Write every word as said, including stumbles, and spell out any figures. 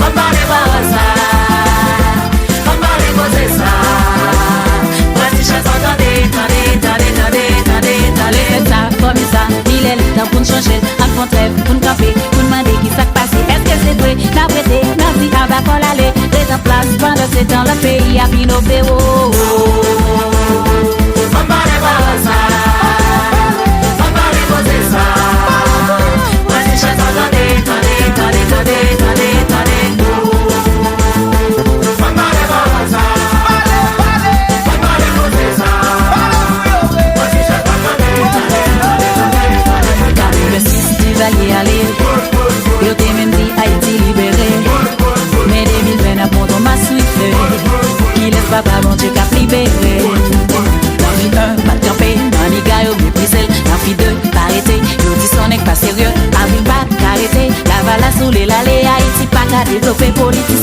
Ann pale pawòl sa, ann pale koze sa. Pran ti chans lan, tande, tande, tande, tande, tande, tande. Lè fèt sa, fòme sa, li lè li tan pou n chanje l. Ann fè yon trèv, pou n kanpe, pou n mande ki sa k pase. Èske se vre n ap rete, n ap di aba kò l ale? Ret an plas, pandan se tan lòt peyi ap inove, wo. Ann pale pawòl sa, ann pale koze sa. Pran ti chans lan, tande, tande, tande. Ann pale pawòl sa, ann pale koze sa. Pran ti chans lan, tande, tande, tande, tande. Katrevensis Divalye ale, yo te menm di Ayiti libere. Men de mil ven ap monte yon maswife. Kilès papa Bondye k ap libere? Lanvi en pa t kanpe, maniga yo meprize l. Lanvi de pa rete, yo di s on nèg pa serye. Avril pa ka rete, Lavalas woule l ale. Ayiti pa ka devlope, politisyen